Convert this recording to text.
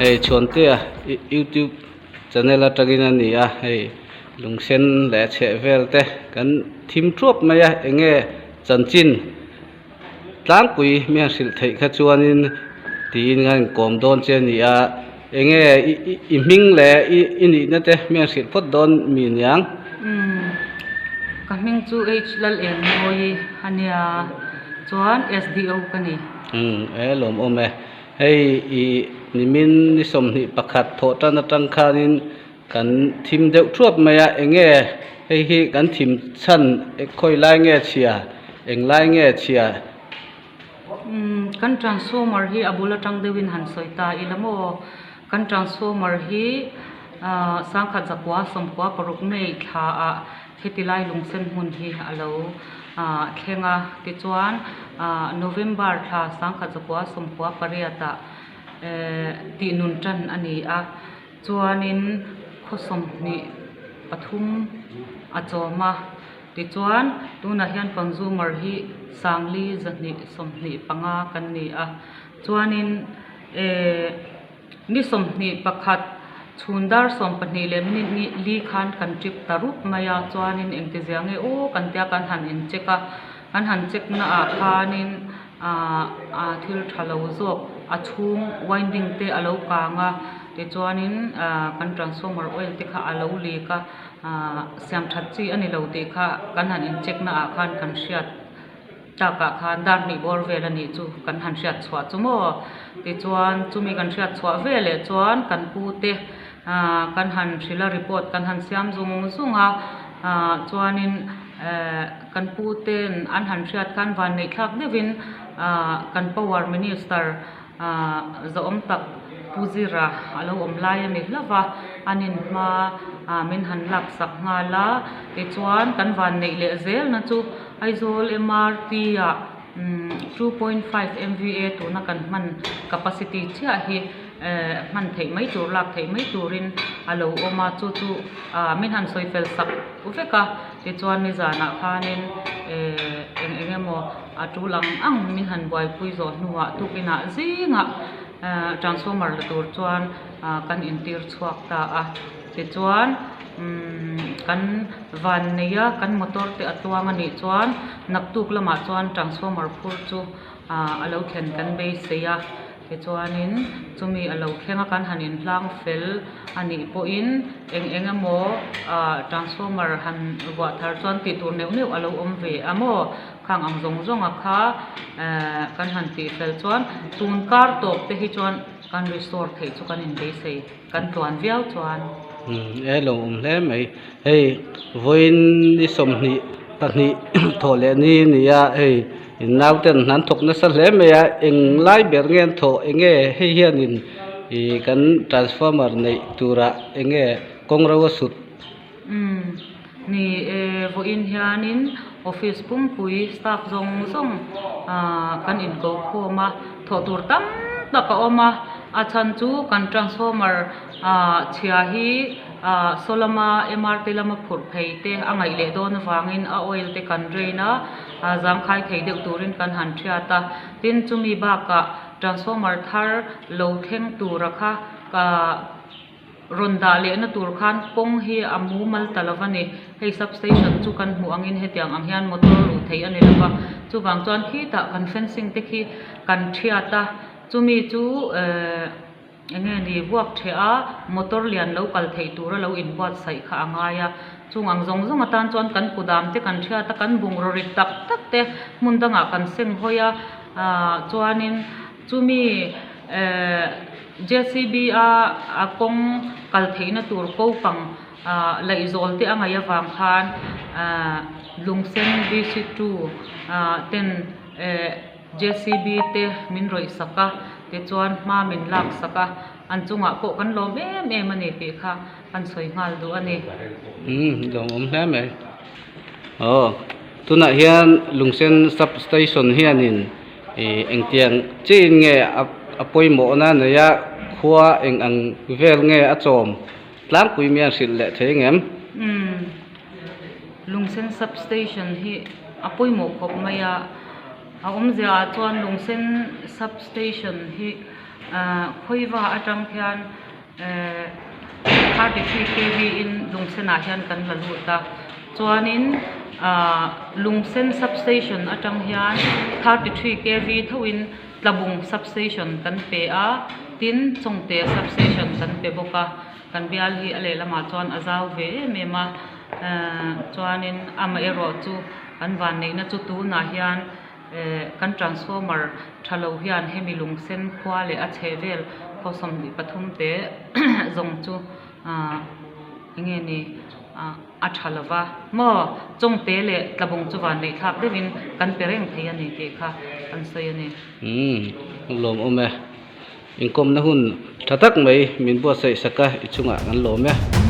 Hei Chhuantea youtube channel atangin a ni a hei lungsen leh chheh vel te kan thim thuap mai a eng nge chanchin tlangpui mi han hrilh theih kha chuanin tiin a inkawm dawn che a ni a eng nge i hming leh i nihna te mi han hrilh phawt dawn mi niang. Umm ka hming chu H Lalengmawii a nia chuan SDO ka ni. Umm e lawmawm e. Hei i nimin ni 21 thawh tan atang khanin kan thim deuh thuap mai a, eng nge hei hi kan thim chhan khawi lai nge chhia, eng lai nge chhia? Umm kan transformer hi a bul atang deuhin han sawi ta ila maw? Kan transformer hi ah sangkhat zakua sawmkua paruk May thla ah heti lai lungsen hmun hi a lo ah thleng a, tichuan ah November thla sangkhat zakua sawmkua pariat ah eh tih nun tan a ni a. Chuanin khaw 23 a chawm a, tichuan tunah hian consumer hi sangli 225 kan ni a, chuanin eh ni 21 chhun dar 12 leh minute li khan kan trip ta rup mai a, chuanin engtizia nge aw kan tia kan han in check a, kan han check naah khanin ah ah thil tha lo zawk a chhung winding te a lo kang a tichuanin ah kan transformer oil te kha a lo leak a ah siam that chi a ni lo tih kha kan han in check na ah khan kan hriat tak ah khan dar hnih bawr vel a nih chu kan han hriat chhuah chu maw tichuan chumi kan hriat chhuah veleh chuan kan pu te ah kan han hrilh a report kan han siam zung zung a ah chuanin eh kan pu ten an han hriat khan van neih thlak deuhin ah kan power minister ah zawhawm tak Pu Zira a lo awm lai a ni hlauh va an in hma ah min han lak sak nghal a tichuan kan van neih leh zel na chu Aizawl MRT ah umm 2.5 MVA tuna kan hman capacity chiah hi eh hman theih mai tur lak theih mai turin a lo awm a chu chu ah min han sawi fel sak vek a tichuan nizanah khanin eh eng eng emaw a tul ang ang min han buaipui zawh hnuah tukinah zingah eh transformer la tur chuan ah kan intir chhuak ta a tichuan umm kan van nei a kan motor te a tluang a nih chuan naktuk lamah chuan transformer phur chu ah a lo thlen kan beisei a. Tichuanin chumi a lo thleng a kan han inhlang fel a nih pawhin eng eng emaw ah transformer han vuah thar chuan tih tur neuh neuh a lo awm ve a maw? Khang ang zawng zawng a kha eh kan han tih fel chuan tun kar tawp te hi chuan kan restore theih chu kan inbeisei kan tluan viau chuan. Umm e lo awm hle mai hei vawiin ni 22 thawh leh ni a ni a hei. In nauten an thawk nasa hle mai a eng lai ber nge an thawh eng nge hei hianin ih kan transformer neih turah eng nge kawng ro a sut. Umm ni e vawiin hianin office pumpui staff zawng zawng ah kan inko khawm a thawh tur tam tak a awm a a chhan chu kan transformer ah chhia hi ah saw lama MRT lama phurh phei te a ngaih leh dawn avangin a oil te kan drain a. a zangkhai thei deuh turin kan han thiat a, tin chumi bakah transformer thar lo thleng tura kha ka rawn dah lehna tur khan kawng hi a mumal ta lo va ni, hei substation chu kan hmuh angin hetiang ang hian motor luh theih a ni lo va, chuvang chuan khitah kan fencing te khi kan thiat a, chumi chu ehh. Eng nge ni vuak ṭheh a, motor lian lo kal theih tura lo inbuatsaih kha a ngai a. Chung ang zawng zawng atan chuan kan kudam te kan ṭhiat a, kan bungraw rit tak tak te hmun dangah kan seng hawi a. Aaa chuanin chumi ehh JCB a a kawng kal theihna tur ko pang aaa laihzawl te a ngaih avang khan aaa lungsen VC two aaa ten ehh. JCB te min rawih sak a, tichuan hma min lak sak a, an chungah pawh kan lawm em em a ni tih kha kan sawi nghal duh a ni. Umm lawmawm hle mai. Aw tunah hian Lungsen sub station hianin ih engtiang chiin nge a pawimawhna nei a, khua eng ang vel nge a chawm tlangpui mi an hrilh leh thei ngem? Umm Lungsen sub station hi a pawimawh khawp mai a. A awmzia ah chuan Lungsen sub station hi Khawiva atang hian 33 kv in Lungsenah hian kan la lut a, chuanin Lungsen substation atang hian 33 kv thoin Tlabung substation kan pe a, tin Chawngte substation kan pe bawk a, kan bial hi a lehlamah chuan a zau ve em em a, chuanin amaherawhchu kan vanneihna chu tunah hian. Kan transformer tha lo hian hemi lungsen khua leh a chheh vel khaw 23 te zawng chu eng nge ni a tha lo va maw chawngte leh tlabung chu van neih thlak deuhin kan pe reng thei a ni tih kha an sawi a ni. Umm lawmawm e. Inkawmna hun tha tak mai min buatsaih sak a i chungah kan lawm e.